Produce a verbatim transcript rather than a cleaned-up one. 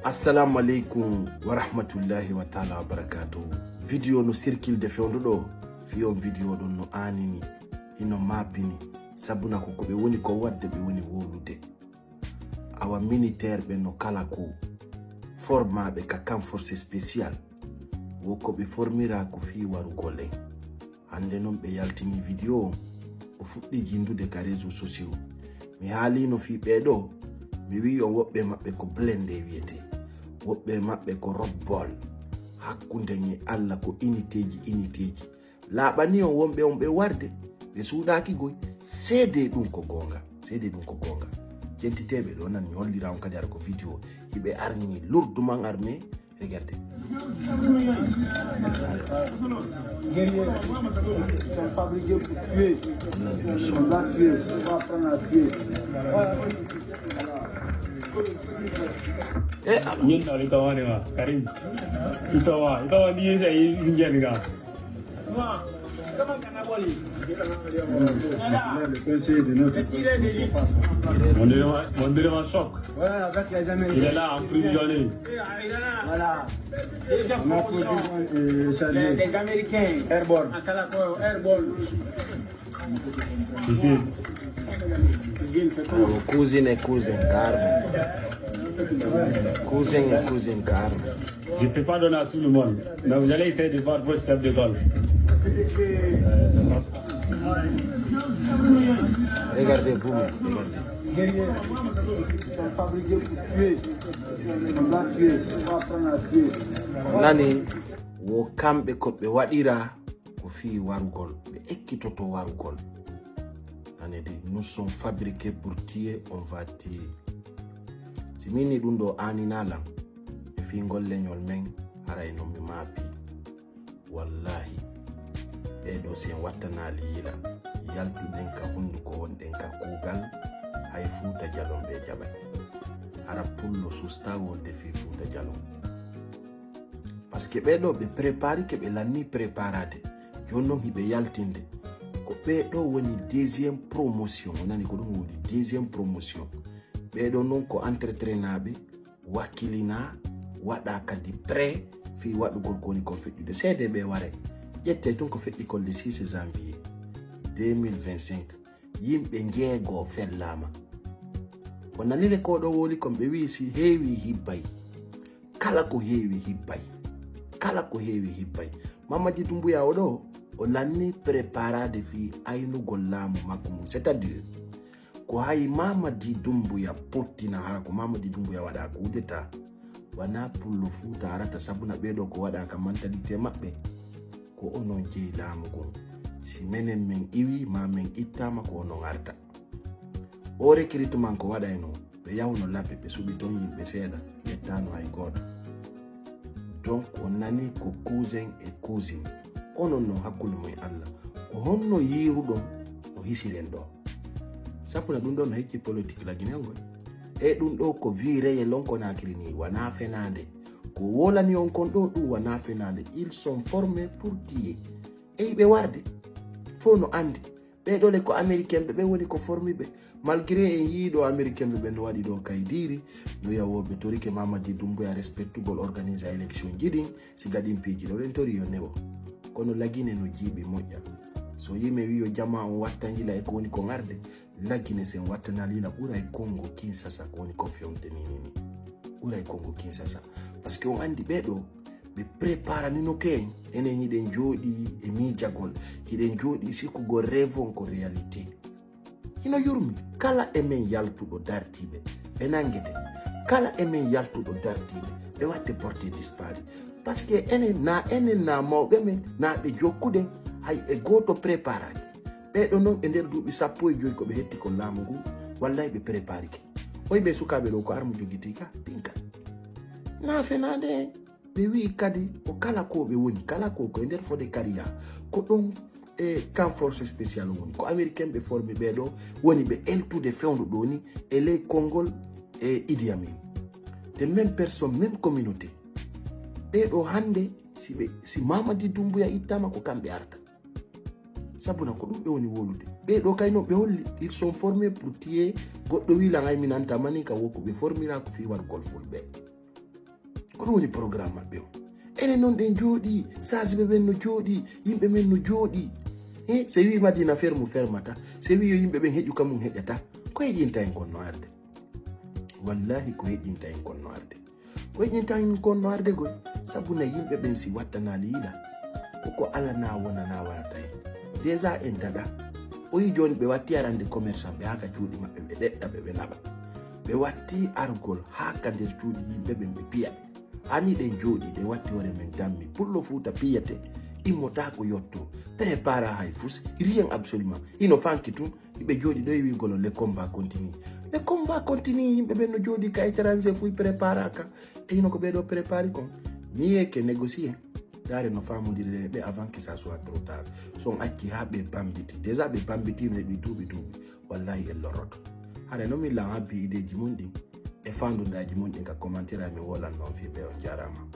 Assalamu aleykum wa rahmatullahi wa taala wa barakatuhu. Video no circule de fewndo ɗo. Fi on video ɗon no anini, hino mapini, sabuna ko ko ɓe woni ko wadde ɓe woni wowlude. Awa militaire ɓe no kala ko formaɓe ka camp force spécial. Wo ko ɓe formira ko fi warugol en. Hannde non ɓe yaltini video on, o fuɗɗi jindude ka réseaux sociaux. Mi haalino fii ɓee ɗoo, mi wi'i on woɓɓe maɓɓe ko blende wiyetee, woɓɓe maɓɓe ko robbol. Hakkunde en e Alla ko initeeji initeeji. Laaɓani on wonɓe on ɓe warde, ɓe suuɗaaki goy. Seedee ɗum ko goonga, seedee ɗum ko goonga. Jentiteeɓe ɗoo nan mi hollira on kadi hara ko video, hiɓe armi lourdement armé. Regardez. Guerriers, ils sont fabriqués pour tuer. On doit tuer. On doit apprendre à tuer. Ñun daal i tawa ne ma Karim. I tawa, i tawa ni yesa i ngeen ga. Le conseil de notre Mon dirait ma, mon dirait ma choc. Ouais, avec les Il est Américains. Là, emprisonné. Voilà. Déjà promotion. Euh, chargé. Les, les Américains. Airborne. En Kalako, Airborne. Ici. Cuisine, c'est comment? Cousine et cousin, carrément. Cousin et cousine, carrément. Je ne peux pas donner à tout le monde. Mais vous allez essayer de voir votre chef d'école. Regardez vous, regardez. Guerriers, ils sont fabriqués pour tuer. On doit tuer. On doit apprendre à tuer. Nani, wo kamɓe ko ɓe waɗira ko fii warugol, ɓe ekkitoto warugol. Nani de, nous sommes fabriqués pour tuer, on va tuer. Si min ni ɗum ɗo aaninaa lan e fii ngol leñol men, haray non mi maapi. Wallahi, ɓee ɗoo si en wattanaali yila, yaltuɗen ka hunnduko wonɗen ka kuugal, hay Fuuta Jalon ɓe jaɓay. Hara pullo susta wolde fii Fuuta Jalon. Parce que ɓee ɗoo ɓe préparike, ɓe lanni préparade. Jooni non hiɓe yaltinde. Ko ɓee ɗoo woni deuxième promotion. O nani ko ɗum woni deuxième promotion. Ɓee ɗoo non ko entretrainaaɓe, wakkilinaa, waɗaa kadi prêt fii waɗugol ko woni kon feƴƴude. Seedee ɓe ware. Ƴettee tun ko feƴƴi kon le six janvier deux mille vingt-cinq. Yimɓe njeego fellaama. O nanile ko ɗo woli kon ɓe wi'i si heewi hibbay. Kala ko heewi hibbay. Kala ko heewi hibbay. Mamadi Dumbuya o ɗo, o lanni préparade fii aynugol laamu makko ngun. C'est-à-dire, ko hay Mamadi Dumbuya pottina hara ko Mamadi Dumbuya waɗa coup d'État. Wanaa pullo Fuuta arata sabuna ɓee ɗoo ko waɗa ka mentalité maɓɓe. Ko onon jeyi laamu ngun. Si menen men iwi, maa men ittaama ko onon arta. O recrutement ko waɗayno, ɓe yahuno labbe, ɓe suɓi ton yimɓe seeɗa, ƴettaano hay gooto. Donc, on nani ko cousin et cousine. Onon no hakkunde mon e Alla. Ko honno yiiruɗon o hisiren ɗo? Sabu na ɗum ɗon no hecci politique la Guinée ngoy. E ɗum ɗo ko vie réelle on ko nakiri ni, wona fenaande. Ko wolani on kon ɗo ɗum wona fenaande. Ils sont formés pour tuer. E yiɓe warde. Fof no andi. Ɓee ɗo le ko américain ɓe, ɓe woni ko formi ɓe. Malgré en yii ɗo américain ɓe ɓen no waɗi ɗo kay diiri, no yawoɓe torike Mamadi Dumbuya respectugol organisa élection ji ɗin, si gaɗin piiji ɗo ɗen tori yo newo. Kono lagine no jiiɓi moƴƴa. So yimɓe wi yo jama on watta yila e ko woni ko ngarde, lagine sen wattana lila ɓuray Kongo Kinshasa ko woni ko fewte ni ni. Ɓuray Kongo Kinshasa. Parce que on andi ɓee ɗo, ɓe préparanino ke en, enen hiɗen jooɗi e miijagol, hiɗen jooɗi sikkugol rêve on ko réalité. Hino yurmi, kala e men yaltuɗo dartiiɓe, ɓe nangete. Kala e men yaltuɗo dartiiɓe, ɓe watte porté disparu. Parce que enen na, enen na mawɓe men, na ɓe jokkuɗen, hay e gooto préparaki. Ɓee ɗo non e nder duuɓi sappo e joyi ko ɓe hetti kon laamu ngu, wallay ɓe préparike. Oy ɓe sukaaɓe ɗo ko armu jogiti ka, pinka. Na fenaande en. Ɓe wi'i kadi ko kala ko ɓe woni, kala ko ko e nder fode kariya, ko ɗon e camp force spécial woni. Ko américain ɓe formi ɓee ɗo, woni ɓe eltude fewndo ɗo ni, e ley konngol e Idi Amin. Te même personne, même communauté. Ɓee ɗo hannde, si ɓe, si Mamadi Dumbuya ittama ko kamɓe arta. Sabuna ko ɗum ɓe woni wolude. Ɓee ɗo kay non ɓe holli, ils sont formés pour tuer goɗɗo wilan ay mi nanta maninka wo ko ɓe formira ko fii wargol fulɓe. Ko ɗum woni programme maɓɓe o. Enen noon ɗen jooɗi, saajiɓe ɓen no jooɗi, yimɓe men no jooɗi. He, so wi Madina fermu fermata, so wi yo yimɓe ɓen heƴu kamum heƴata, ko heƴinta en kon no arde? Wallahi ko heƴinta en kon no arde. Ko heƴinta en kon no arde koy, sabu na yimɓe ɓen si wattanaali yiɗa, ko ko alana wonana warata en. Déjà en daɗa. O yi jooni ɓe watti arande commerçant ɓe haa ka cuuɗi maɓɓe ɓe ɗeɗɗa ɓe ɓe naɓa. Ɓe watti argol haa ka nder cuuɗi yimɓe ɓen ɓe piya ɓe. Hani ɗen jooɗi ɗe watti hoore men dammi. Pullo Fuuta piyete, immotaako yotto. Prépara hay fus, rien absolument. Hino fanki tun, hiɓe jooɗi ɗo e wi'gol le combat continue. Le combat continue, yimɓe ɓen no jooɗi ka étranger fuy prépara ka. E hino ko ɓe ɗo prépari kon. Mieux que négocier. Ndaare no faamondiri ɓe avant que ça soit trop tard. So on acci haa ɓe bambiti. Déjà ɓe bambiti no heɓi duuɓi duuɓi. Wallahi en lorroto. Hare no min lan habbi ideeji mun ɗin. E faandundaaji mun ɗin ka commentaire mi wolan noon fii ɓe on jaaraama.